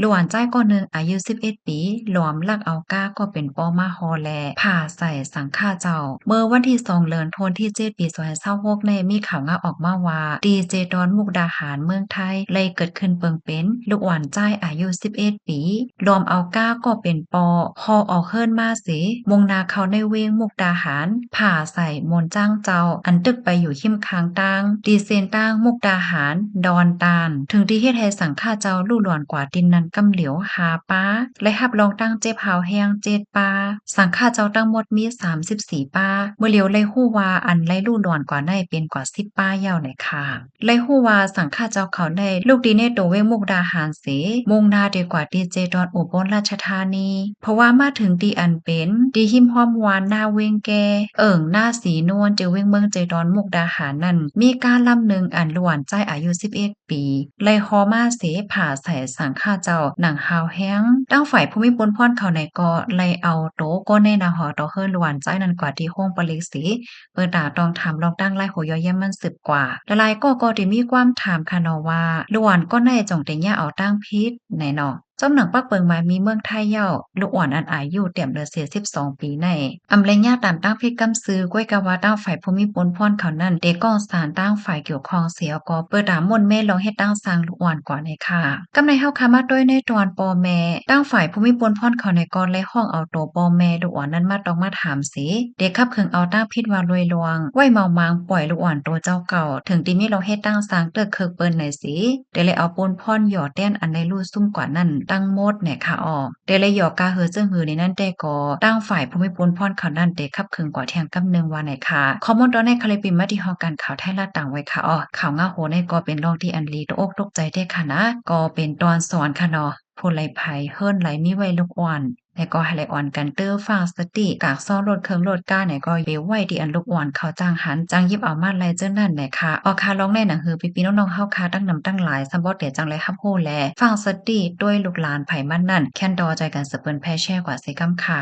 ລູກຫຼານຊາຍກໍໜຶ່ງອາຍຸສິບເອັດປີ ລວມລັກເອົາກ້າກໍເປັນປໍມາຫໍ່ແລະຜ່າໃສ່ສັງຄະເຈົ້າ. ເມື່ອວັນທີສອງ ເດືອນທັນວາ ປີສອງພັນຊາວຫົກນີ້ ມີຂ່າວງາວອອກມາວ່າ ທີ່ເຈດອນມຸກດາຫານເມືອງໄທ ໄດ້ເກີດຂຶ້ນເບິ່ງເປັນລູກຫຼານຊາຍອາຍຸສິບເອັດປີ ລວມເອົາກ້າກໍເປັນປໍຫໍ່ອອກເຮືອນມາເສ ມຸ່ງໜ້າເຂົ້າໃນເວງມຸກດາຫານ ຜ່າໃສ່ໂມນຈ້າງເຈົ້າ ອັນຕຶກໄປຢູ່ຮິມຂ້າງທາງ ທີ່ເສັ້ນທາງມຸກດາຫານ ດອນຕານ ເຖິງທີ່ເຮັດໃຫ້ສັງຄະເຈົ້າລຸຫຼວນກວ່າທີ່ນັ້ນກຳຫຼຽວຫ້າປາ ແລະຮັບລອງຕາງເຈັບຮ້າວແຮງເຈັດປາ. ສັງຄະເຈົ້າທັງໝົດມີສາມສິບສີ່ປາ ເມື່ອຫຼຽວໄດ້ຮູ້ວ່າອັນໄດ້ລຸຫຼວນກວ່ານັ້ນເປັນກວ່າສິບປາແລ້ວນະຄະ. ໄດ້ຮູ້ວ່າສັງຄະເຈົ້າເຂົາໄດ້ລຸກຕີໃນໂຕເວງມຸກດາຫານເສ ມຸ່ງໜ້າໄປກວ່າທີ່ເຈດອນອຸບົນລາຊະທານີ ເພາະວ່າມາເຖິງທີ່ອັນເປັນທີ່ຮິມຮອມວັດນາເວງແກ່ ເອີ່ງນາສີນວນ ເຈເວງເມືອງເຈດອນມຸກດາຫານນັ້ນ ມີກ້າລຳໜຶ່ງອັນລູກຫຼານຊາຍອາຍຸສິບເອັດປີ ໄດ້ຫໍ່ມາເສຜ່າໃສ່ສັງຄະເຈົ້າໜັງຮ້າວແຮງ. ທາງຝ່າຍຜູ້ມີປຸນພອນເຂົາໃນກໍໄດ້ເອົາໂຕກໍໃນນາຫໍ່ຕໍ່ເຮືອນລູກຫຼານຊາຍນັ້ນກວ່າທີ່ໂຮງປະລິກເສ ເພື່ອຕາຕ້ອງຖາມລອງຕັ້ງລາຍຮູ້ຢ່ອຍຢ້ຽມມັນສືບກວ່າ. ຫຼາຍໆກໍກໍໄດ້ມີຄວາມຖາມຄະເນາະວ່າ ລູກອ່ອນກໍໄດ້ຈົ່ງໄດ້ຍາເອົາຕາງຜິດແນ່ເນາະ. ຈອມໜັງປັກເບິ່ງມາມີເມືອງໄທເຍົາ ລູກອ່ອນອັນອາຍຸແຕ້ມເຫຼືອເສຍສິບສອງປີໃນ ອຳໄລຍາຕາມຕາງຜິດກຳຊື່ ກ້ວຍກະວ່າຕາງຝ່າຍຜູ້ມີປຸນພອນເຂົານັ້ນ ໄດ້ກ້ອງສານຕາງຝ່າຍກ່ຽວຂ້ອງເສຍກໍ ເປີດຕາມົນແມ່ລອງເຮັດຕັ້ງສ້າງລູກອ່ອນກວ່າໃນຄ່າ. ກຳໃນເຮົາຄາມາດ້ວຍໃນຕອນພໍ່ແມ່ ຕາງຝ່າຍຜູ້ມີປຸນພອນເຂົາໃນກໍໄດ້ຮ້ອງເອົາໂຕພໍ່ແມ່ລູກອ່ອນນັ້ນມາຕ້ອງມາຖາມເສ ໄດ້ຂັບເຄື່ອງເອົາຕາງຜິດວ່າລວຍລວງ ໄວ້ເມົາໝາງປ່ອຍລູກອ່ອນໂຕເຈົ້າເກົ່າ ເຖິງທີ່ມີລອງເຮັດຕັ້ງສ້າງເຕີກເຄີກເປີ້ນໃນເສ ໄດ້ເລີຍເອົາປຸນພອນຫຍໍ້ແຕ່ນອັນໄດ້ຮູ້ຊຸມກວ່ານັ້ນທັງໝົດແນ່ຄ່າອອກ. ແຕ່ລະຫຍໍ້ກາເຫີເຊິ່ງຫືໃນນັ້ນແຕ່ກໍ ຕາງຝ່າຍຜູ້ມີປຸນພອນເຂົານັ້ນໄດ້ຂັບເຄື່ອງກວ່າທ່ຽງກັບໜຶ່ງວ່າໃນຄ່າ. ຂໍ້ມູນຕອນໃນຄະລິບປິມາທີ່ຫ້ອງການຂ່າວໄທລັດຕາງໄວ້ຄ່າອອກ. ຂ່າວງາວໂຫໃນກໍເປັນເລື່ອງທີ່ອັນລີໂຕອົກຕົກໃຈແທ້ຄ່ານະ ກໍເປັນຕອນສອນຄ່າເນາະ ຜູ້ໃດໃຜເຮືອນໃດມີໄວ້ລູກອ່ອນ ແລ້ວກໍໃຫ້ໄດ້ອ່ອນກັນເຕີຟັງສະຕິ ກາກຊອນລົດເຄື່ອງລົດກາແນ່ກໍໄປໄວ້ທີ່ອັນລູກອ່ອນເຂົາຈ້າງຫັນ ຈ້າງຢິບເອົາມາໄລ່ເຈົ້ານັ້ນແນ່ຄ່າ. ອອກຂ່າວລອງໃນໜັງຫື ພີ່ໆນ້ອງໆເຮົາຄ່າ ຕັ້ງນຳຕັ້ງຫຼາຍ ສຳບໍ່ແຕ່ຈັ່ງໄດ້ຮັບຮູ້ແລະ ຟັງສະຕິ ໂດຍລູກຫຼານໃຜມັນນັ້ນ ແຄ້ນຕໍ່ໃຈກັນສະເປີນແຜ່ແຊກວ່າເສກຳຄ່າ.